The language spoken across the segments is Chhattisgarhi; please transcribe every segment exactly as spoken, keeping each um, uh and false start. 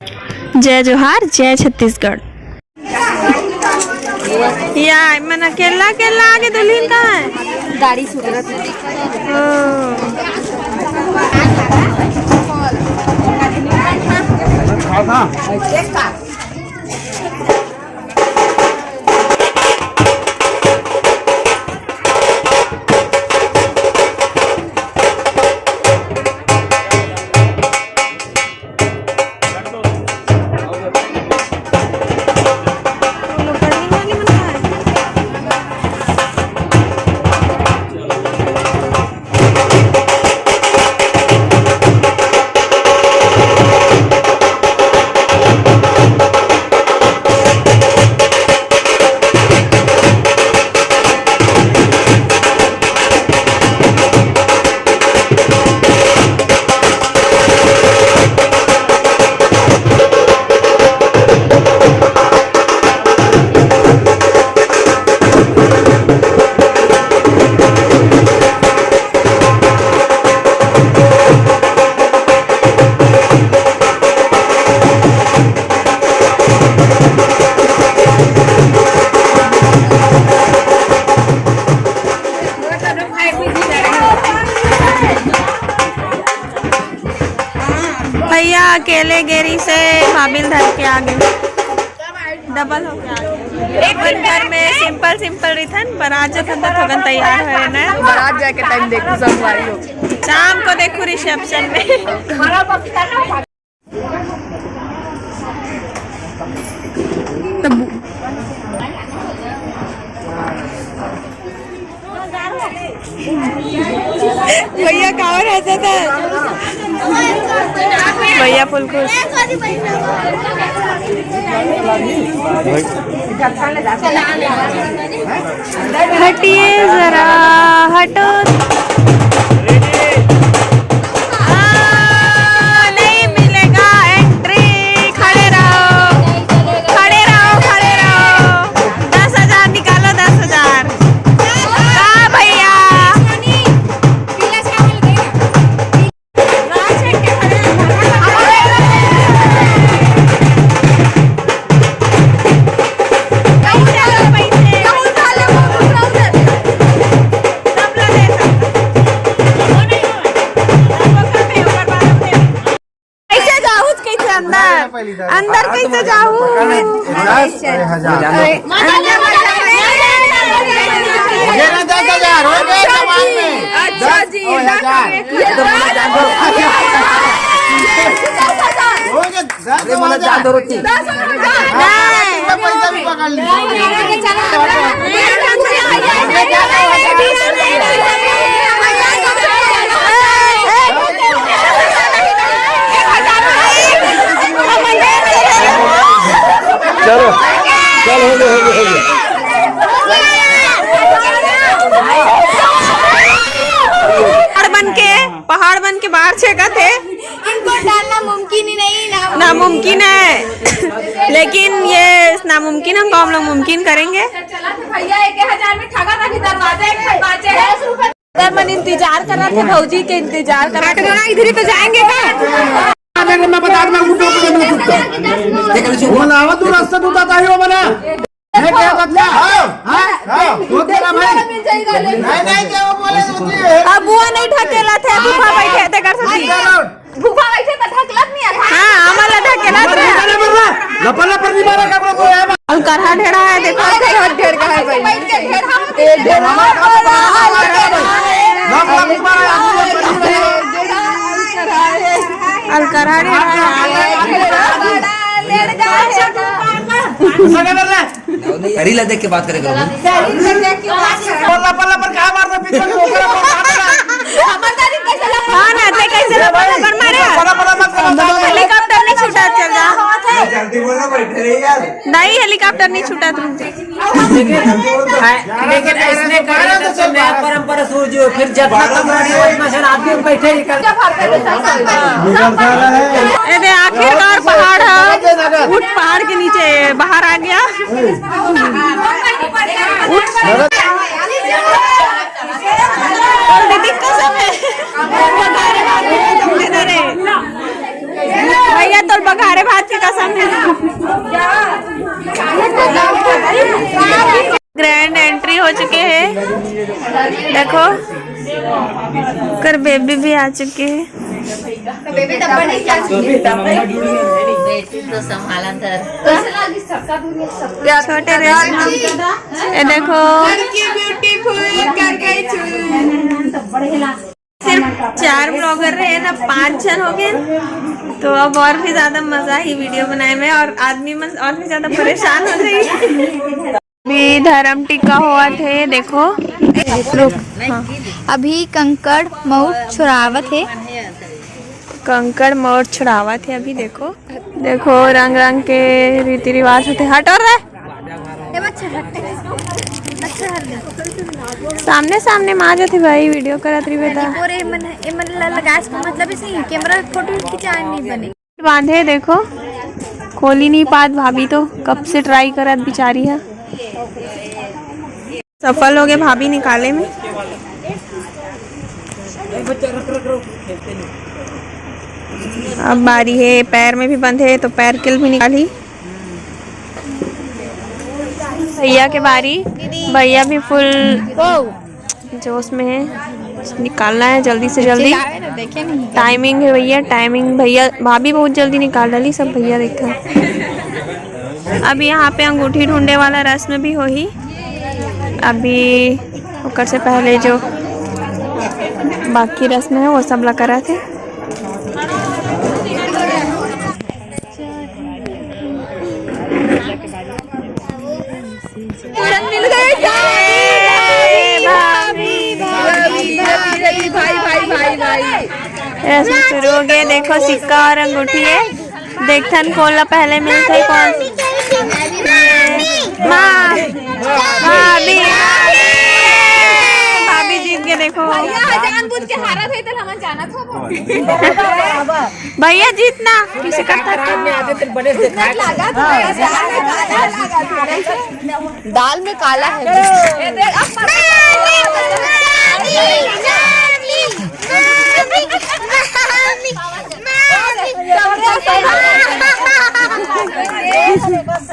जय जोहार, जय छत्तीसगढ़। या मन अकेला अकेला आगे दुल्हन कहाँ है? गाड़ी सुधरत है। ओ। भैया अकेले गेरी से भाभी ल धर के आ गे, डबल हो गया। एक दिन घर में सिंपल सिंपल रिथन, बारात जथन त थोकन तैयार होए न। बारात जाके टाइम देखू संगवारी हो। शाम को देखू रिसेप्शन में। तब भैया कावर हंसत हे? भैया फुल खुश। हटिए जरा, हटो। आ, नहीं मिलेगा एंट्री। खड़े रहो, खड़े रहो, खड़े रहो। दस हजार निकालो, दस हजार। का भैया? कैसे जाहू, कैसे अंदर? अंदर कैसे जाहू? दस हजार। ये ना दस हजार, हो गए सामान में। अच्छा दस जी, और दस हजार। ये तो बोला जान दो। हो गए दस हजार। अरे बोला जान दो रोटी। दस हजार। हाँ, पैसा भी पकड़ ली। चलो, चल, हो गया, हो गया, हो गया। पहाड़ बन के, पहाड़ बन के बाहर छेकत हे। इनको डालना मुमकिन ही नहीं, ना नामुमकिन है, लेकिन ये नामुमकिन हमको हम लोग मुमकिन करेंगे। चला था भैया, एक हजार में ठगा था कि दरवाजा एक दरवाजे है। सर मन इंतजार करत हे, भौजी के इंतजार करत हे। इधर ही तो जाएंगे का? मैं बता, मैं उठो, उठो, मैं उठो। वो लावा तू रास्ता, तू बता, यो बना। मैं क्या बदला? हाँ? हाँ? वो तेरा भाई? नहीं, नहीं, क्या वो बोले, वो जी है। अब वो नहीं ढकेला थे, गुफा बैठे थे, कर सकती। गुफा बैठे तो ढकलत नहीं है। हाँ, हमला ढकेला थे। लपा लपा नहीं मारा, कपड़ा को है। अलकरहा ढेड़ा है, देखो। अलकरहा ढेड़ा है भाई। ए, ढेड़ा। अलकरहा ढेड़ा है। अरे ला देख के बात करे करो। पल्ला, पल्ला पर का मार दे, पीछे के ओकरा पर का मार दे। हाँ ना, ते कैसे लपड़ लपड़ मारे? पल्ला, पल्ला मत करो। हेलीकॉप्टर नहीं छूटा, चल जा। जल्दी बोलो, बैठे रहिए यार। नहीं, हेलीकॉप्टर नहीं छूटा तुमसे। लेकिन, लेकिन इसने कहा था तो नया परंपरा शुरू जो, फिर जितना कम रहे, उतना से आदमी बैठे ही कर। ए दे, आखिरकार पहाड़ है, ऊंट पहाड़ के नीचे बाहर आ गया। ऊंट। और दीदी कसम है। भैया, तोर बघारे भात देखो, कर बेबी भी आ चुके हैं। बेटी तो संभाला था। छोटे रे। ये देखो। सिर्फ चार ब्लॉगर रहे ना, पांच जन हो गए, तो अब और भी ज्यादा मजा ही वीडियो बनाए में, और आदमी मन और भी ज्यादा परेशान हो जाई। भी धर्म टीका होवत हे, देखो। रुक, हाँ। अभी कंकड़ मउर छुड़ावत हे। कंकड़ मउर छुड़ावत हे अभी, देखो। देखो, रंग रंग के रीति रिवाज होथे। हटो रे। ए बच्चा, हट। अच्छा, हट गया। सामने सामने मा जाथे भाई, वीडियो करत रहिबे त। अरे, एमन, एमन ला लगाए के मतलब ही नहीं, कैमरा फोटो खिंचाए नहीं बने। बांधे, देखो, खोली नहीं पात भाभी तो, कब से ट्राई करत बिचारी है। सफल हो गए भाभी निकाले में। अब बारी है, पैर में भी बंधे है तो पैर के भी निकाली। भैया के बारी, भैया भी फुल जोश में है, निकालना है जल्दी से जल्दी। टाइमिंग है भैया, टाइमिंग। भैया, भाभी बहुत जल्दी निकाल डाली सब, भैया देखा। अब यहाँ पे अंगूठी ढूंढे वाला रस्म भी होही। अभी ओकर से पहले जो बाकी रस्म है वो सब ला करा थे। पूरन मिल गए। भाई, भाई, भाई, भाई। रस्म शुरू हो गया। देखो, सिक्का और अंगूठी है। देखथन कोन ला पहले मिलथे, कोन। माँ, भाभी, भाभी जीत के देखो। भैया जानबूझ के हारत है, तो हम जानत हो। भैया जीतना किसे करता है? दाल में काला है।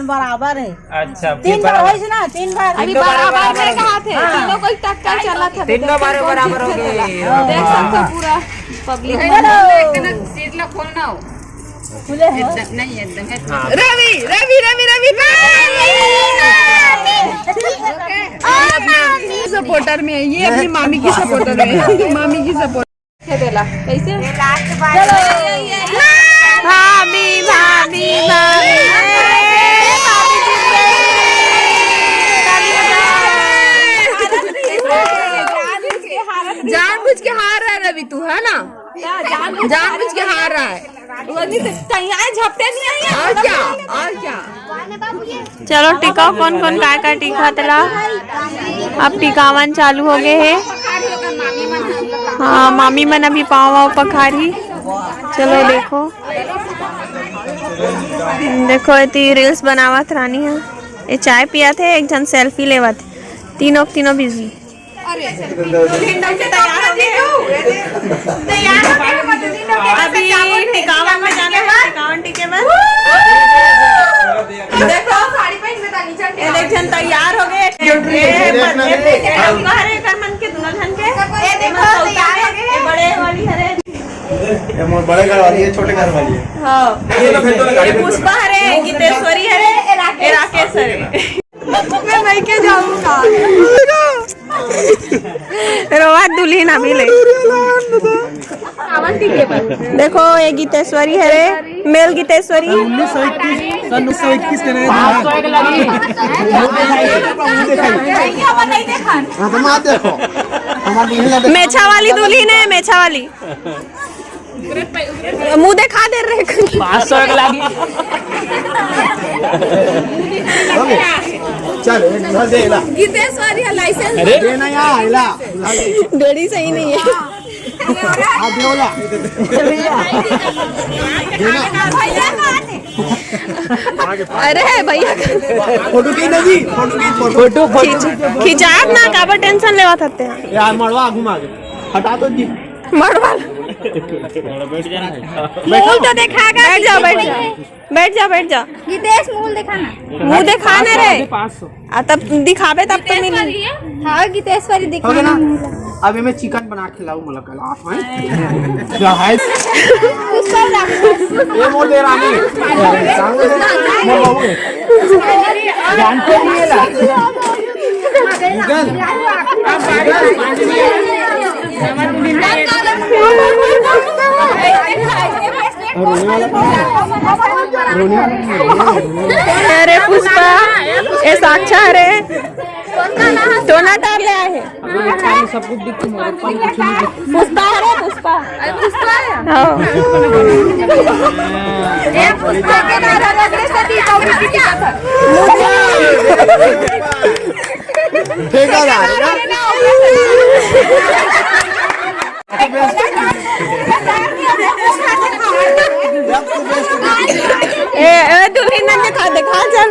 बराबर है। अच्छा, तीन बार होइस ना, तीन बार। अभी बराबर में कहा थे, तीनों कोई टक्कर चला था, तीनों बार बराबर हो गए। देख सकते हो पूरा पब्लिक। सीट ला खोलना हो। खुले हो। नहीं, एकदम है। रवि, रवि, रवि, रवि। सपोर्टर में है, ये अपनी मामी की सपोर्टर में है। मामी की सपोर्टर। खेदेला कैसे? भाभी, भाभी, भाभी। जानबूझ के हार रहा है रवि तू, है ना? जानबूझ के हार रहा है। वो नहीं तो कहीं आए, झपटे नहीं आए। और क्या, और क्या? चलो टिकाओ, कौन कौन काय काय टिका तेला। अब टिकावन चालू हो गए है। हाँ, मामी मन अभी पाँव वाव पखारही। चलो देखो, देखो एती रील्स बनावत रानी है, ये चाय पियाथे, एक झन सेल्फी लेवत, तीनों के तीनों बिजी। अरे, तैयार हो गए। अभी टिकावन में जाना है, टिकावन टिके में। देखो, साड़ी पहन के तानी चल। ये देख, झन तैयार हो गए। ये पत्नी के, अरे, कर मन के दुल्हन के। ये देखो, तैयार हो गए। ये बड़े वाली हरे। ये मोर बड़े घर वाली है, छोटे घर वाली है। हाँ। ये पुष्पा हरे, गीतेश्वरी हरे, ये राकेश हरे। मैं मइके जाऊंगा। रोवा दुल्हन अभी ले। देखो, ये गीतेश्वरी हरे, मेल गीतेश्वरी। उन्नीस सौ इक्कीस, सन उन्नीस सौ इक्कीस के नए। हाँ, तो मत देखो। हमारे दुल्हन देखो। मेछा वाली दुल्हन है, मेछा वाली। मुंह देखा दे रहे। पाँच सौ एक लागी। चल, एक घर दे ला। गीतेश्वरी है, लाइसेंस। अरे? देना यहाँ, ला। डेढ़ी सही नहीं है। हाँ, देवला। देना। अरे भैया। फोटो की ना जी, फोटो की, फोटो। Photo, photo. खिंचाब ना, काबर टेंशन लेवा थते हैं। यार, मड़वा घुमा के। हटा दो जी। मड़वा। मूल तो देखा, बैठ जाओ, बैठ जाओ, बैठ जाओ, बैठ जाओ। गीतेश, मूल देखा ना। मुंह देखा ना रे। पाँच सौ। आ, तब दिखाबे, तब तो मिली। हाँ, गीतेश वाली दिखा ना। अब मैं चिकन बना के लाऊं, मुलाकात। आप हैं? क्या है? ये मोर देरानी। मोर बहू है। जानते नहीं है ना? गूगल। रोने वाला कौन है? रोने वाला कौन है? अरे पुष्पा, ये साक्षा रे। टोना डाल ले आहे। अरे बेचारे, सब कुछ दिख तुम्हारे, पर कुछ नहीं दिख। पुष्पा है रे, पुष्पा। अरे पुष्पा है। हाँ। ये पुष्पा के नाम से दी कौन सी दिखा था? ठेकेदार है ना? ए, ए, दुल्हन ने दिखा, दिखा, चल।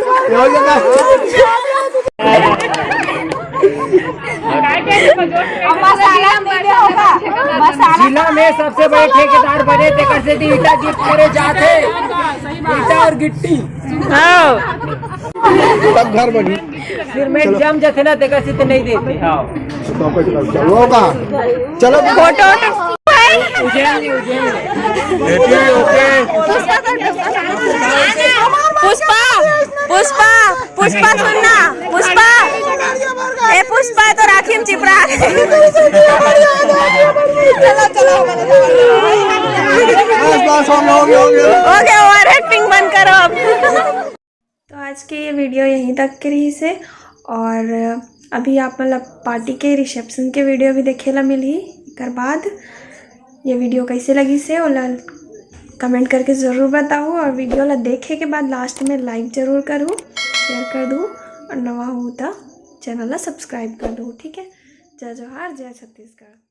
अब मसाला पीले होगा, मसाला। जिला में सबसे बड़े ठेकेदार बने, तेकर से ईटा गिफ्ट करे जाते, ईटा और गिट्टी। हाँ। तब घर बनी। सिरमेंट जम जाते ना, तेकर से तो नहीं देते। हाँ। चलो का? चलो। फोटो तो उज्जैन, उज्जैन। बेटी, ओके। पुष्पा, पुष्पा, पुष्पा, सुन ना, पुष्पा। ए पुष्पा, तो राखी में चिपरा। चलो, चलो। बस, बस, हो गया, हो गया, हो गया। हो गया, ओवर एक्टिंग बंद करो अब। तो आज के ये वीडियो यहीं तक के रहिस हे, और अभी आप मन ला पार्टी के रिसेप्शन के वीडियो भी देखे ला मिलही। एकर बाद ये वीडियो कैसे लगिस हे, ओला कमेंट करके ज़रूर बताहू, और वीडियो ला देखे के बाद लास्ट में लाइक ज़रूर करहू, शेयर कर दू, और नवा हो त चैनल ला सब्सक्राइब कर दू। ठीक है, जय जोहार, जय छत्तीसगढ़।